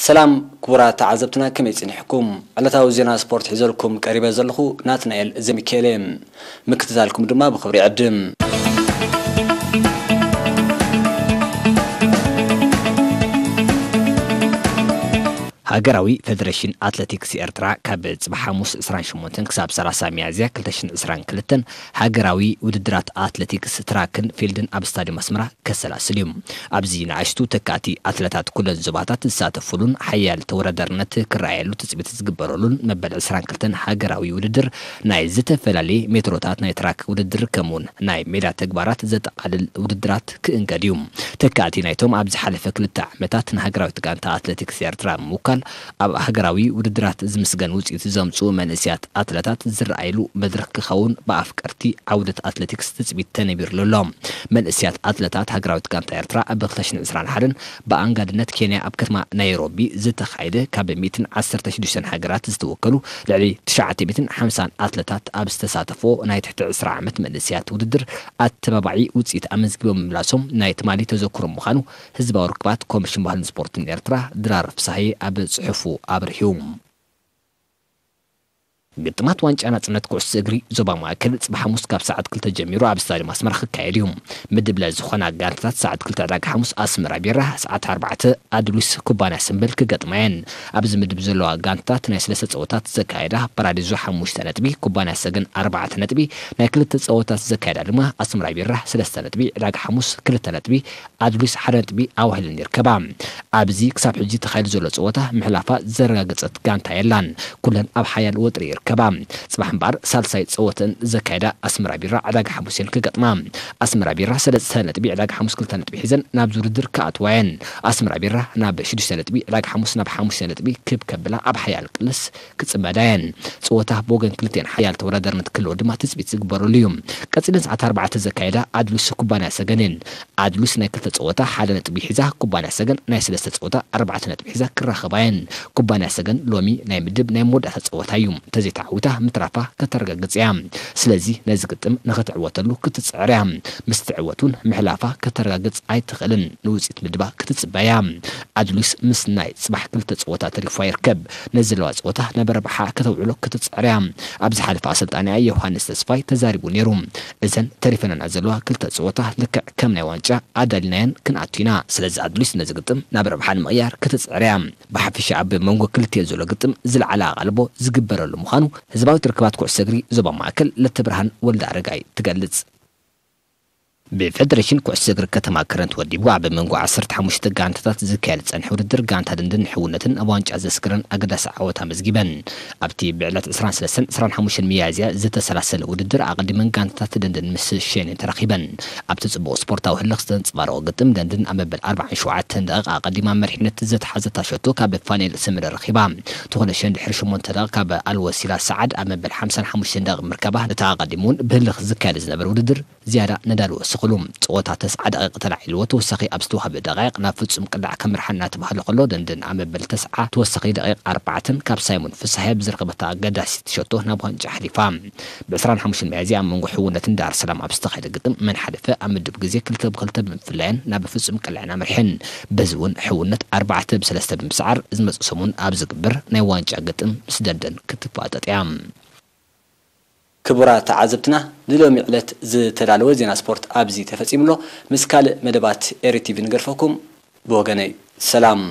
ሰላም ክቡራት ተዓዘብትና፣ ከመይ ጸኒሕኩም? ዕለታዊ ዜና ስፖርት ሒዘልኩም ቀሪበ ዘለኹ ናትናኤል ዘሚካኤል እየ። ምክትታልኩም ድማ ብኽብሪ ይዕድም። ሃገራዊ ፌደሬሽን ኣትሌቲክስ ኤርትራ ካብ ጽባሕ ሓሙስ ዕስራን ሸሞንተን ክሳብ ሰላሳ ሚያዝያ ክልተ ሽሕን ዕስራን ክልተን ሃገራዊ ውድድራት ኣትሌቲክስ ትራክን ፊልድን ኣብ ስታድዮም ኣስመራ ከሰላስል እዩ። ኣብዚ ንኣሽቱ ተካእቲ ኣትለታት ኩለን ዞባታት ዝሳተፉሉን ሓያል ተወዳዳርነት ክረኣየሉ ትጽቢት ዝግበረሉን መበል ዕስራን ክልተን ሃገራዊ ውድድር ናይ ዝተፈላለየ ሜትሮታት ናይ ትራክ ውድድር ከምኡውን ናይ ሜዳ ተግባራት ዘጠቓልል ውድድራት ክእንገድ እዩ። ተካእቲ ናይቶም ኣብ ዝሓለፈ ክልተ ዓመታት ንሃገራዊት ጋንታ ኣትሌቲክስ ኤርትራ ምውካል ኣብ ሃገራዊ ውድድራት ዝምስገን ውጽኢት ዘምጽኡ መንእሰያት ኣትለታት ዝረኣይሉ መድረኽ ክኸውን ብኣፍቀርቲ ዓውደት ኣትሌቲክስ ትጽቢት ተነቢርሉ ኣሎ። መንእሰያት ኣትለታት ሃገራዊት ጋንታ ኤርትራ ኣብ ክልተ ሽሕን ዕስራን ሓደን ብኣንጋድነት ኬንያ ኣብ ከተማ ናይሮቢ ዝተኻየደ ካብ ሚእትን ዓሰርተ ሽዱሽተን ሃገራት ዝተወከሉ ልዕሊ ትሽዓተ ሚእትን ሓምሳን ኣትለታት ኣብ ዝተሳተፎ ናይ ትሕቲ ዕስራ ዓመት መንእሰያት ውድድር ኣተባባዒ ውጽኢት ኣመዝጊቦም ምምላሶም ናይ ትማሊ ተዘክሮ ምዃኑ ህዝባዊ ርክባት ኮሚሽን ባህልን ስፖርትን ኤርትራ ድራር ፍሳሃየ ኣብ ጽሑፉ ኣብሪሁ። ግጥማት ዋንጫ ናጽነት ኩዕሶ እግሪ ዞባ ማእከል ጽባሕ ሓሙስ ካብ ሰዓት ክልተ ጀሚሩ ኣብ ስታድዮም ኣስመራ ክካየድ እዩ። ምድብ ለ ዝኾና ጋንታታት ሰዓት ክልተ ዕዳጋ ሓሙስ ኣስመራ ቢራ፣ ሰዓት ኣርባዕተ ኣድሉስ ኩባንያ ሰምበል ክገጥማ እየን። ኣብዚ ምድብ ዘለዋ ጋንታታት ናይ ሰለስተ ጸወታት ዘካየዳ ፓራዲዞ ሓሙሽተ ነጥቢ፣ ኩባንያ ሰገን ኣርባዕተ ነጥቢ፣ ናይ ክልተ ጸወታት ዘካየዳ ድማ ኣስመራ ቢራ ሰለስተ ነጥቢ፣ ዕዳጋ ሓሙስ ክልተ ነጥቢ፣ ኣድሉስ ሓደ ነጥቢ ኣዋሂለን ይርከባ። ኣብዚ ክሳብ ሕጂ ተኻይዱ ዘሎ ጸወታ ምሕላፋ ዘረጋገጸት ጋንታ የላን። ኩለን ኣብ ሓያል ወጥሪ ይርከባ። ጽባሕ እምበኣር ሳልሳይ ጸወተን ዘካየዳ ኣስመራ ቢራ ዕዳጋ ሓሙስ እየን ክገጥማ። ኣስመራ ቢራ ሰለስተ ነጥቢ፣ ዕዳጋ ሓሙስ ክልተ ነጥቢ ሒዘን ናብዚ ውድድር ክኣትዋ እየን። ኣስመራ ቢራ ናብ ሽዱሽተ ነጥቢ፣ ዕዳጋ ሓሙስ ናብ ሓሙሽተ ነጥቢ ክብ ከብላ ኣብ ሓያል ቅልስ ክጽመዳ እየን። ጸወታ ብወገን ክልቲኤን ሓያል ተወዳዳርነት ክህልዎ ድማ ትጽቢት ዝግበረሉ እዩ። ቀጺለን ሰዓት ኣርባዕተ ዘካየዳ ኣድሉስ ኩባንያ ሰገን እየን። ኣድሉስ ናይ ክልተ ጸወታ ሓደ ነጥቢ ሒዛ፣ ኩባንያ ሰገን ናይ ሰለስተ ጸወታ ኣርባዕተ ነጥቢ ሒዛ ክራኸባ እየን። ኩባንያ ሰገን ሎሚ ናይ ምድብ ናይ መወዳእታ ጸወታ እዩ። እንተዘይተዓዊታ ምትራፋ ከተረጋግጽ እያ። ስለዚ ነዚ ግጥም ንኽትዕወተሉ ክትጽዕር እያ። ምስ ትዕወት እውን ምሕላፋ ከተረጋግጽ ኣይትኽእልን። ንውጽኢት ምድባ ክትጽበ እያ። ኣድሉስ ምስ ናይ ጽባሕ ክልተ ጸወታ ተሪፋ ይርከብ። ነዚ ዘለዋ ጸወታ ናብ ረብሓ ከተውዕሎ ክትጽዕር እያ። ኣብ ዝሓለፈ ኣሰልጣኒኣ ዮሃንስ ተስፋይ ተዛሪቡ ነይሩ። እዘን ተሪፈናና ዘለዋ ክልተ ጸወታ ልክዕ ከም ናይ ዋንጫ ኣዳሊናየን ክንኣቱ ኢና። ስለዚ ኣድሉስ ነዚ ግጥም ናብ ረብሓ ንምቕያር ክትጽዕር እያ። ብሓፈሻ ኣብ መንጎ ክልቲኤን ዘሎ ግጥም ዝለዓለ ኣቓልቦ ዝግበረሉ ምዃኑ ህዝባዊት ርክባት ኩዕሶ እግሪ ዞባ ማእከል ለተብርሃን ወልደ ኣረጋይ ትገልጽ። ብፌደሬሽን ኩዕሶ እግሪ ከተማ ከረን ተወዲቡ ኣብ መንጎ ዓሰርተ ሓሙሽተ ጋንታታት ዝካየድ ዝጸንሐ ውድድር ጋንታ ደንድን ሕውነትን ኣብ ዋንጫ ዘስግረን ኣገዳሲ ዓወት ኣመዝጊበን። ኣብቲ ብዕለት ዕስራን ሰለስተን ዕስራን ሓሙሽተን ሚያዝያ ዝተሰላሰለ ውድድር ኣቐዲመን ጋንታታት ደንድን ምስ ሸኔን ተራኺበን። ኣብቲ ጽቡቕ ስፖርታዊ ህልኽ ዘንጸባረቖ ግጥም ደንድን ኣብ መበል ኣርባዓን ሸውዓተን ደቂቕ ኣቐዲማ መሪሕነት ዘትሓዘታ ሸቶ ካብ ፋኔል ስምረ ረኺባ። ተኾነ ሸን ድሕሪ ሸሞንተ ደቂቕ ካብ ኣልወሲላ ሰዓድ ኣብ መበል ሓምሳን ሓሙሽተን ደቂቕ ምርካባ ነቲ ኣቐዲሙ እውን ብህልኽ ዝካየድ ዝነበረ ውድድር ዝያዳ ነዳዲ ወሰኽሉ። ጸወታ ተስዓ ደቂቕ ተላዒልዎ ተወሳኺ ኣብ ዝተዋህበ ደቂቕ ናብ ፍጹም ቅላዕ ከምርሓ እናተባህለ ከሎ ደንድን ኣብ መበል ተስዓ ተወሳኺ ደቂቕ ኣርባዕተን ካብ ሳይሞን ፍስሃየ ብዝረኸበታ ኣገዳሲት ሸቶ ናብ ዋንጫ ኣሕሊፋ። ብ ዕስራን ሓሙሽተን ሚያዝያ ኣብ መንጎ ሕውነትን ዳር ሰላም ኣብ ዝተኻየደ ግጥም መን ሓለፈ ኣብ ምድብ ግዜ ክልተ ብክልተ ብምፍላየን ናብ ፍጹም ቅላዕን ኣምሪሐን። በዚ እውን ሕውነት ኣርባዕተ ብ ሰለስተ ብምስዓር ዝመጽእ ሰሙን ኣብ ዝግበር ናይ ዋንጫ ግጥም ምስ ደንደን ክትፋጠጥ እያ። ክቡራት ተዓዘብትና፣ ንሎሚ ዕለት ዝተዳለወ ዜና ስፖርት ኣብዚ ተፈጺሙ ኣሎ። ምስ ካልእ መደባት ኤሪ ቲቪ ንገድፈኩም። ብወገነይ ሰላም።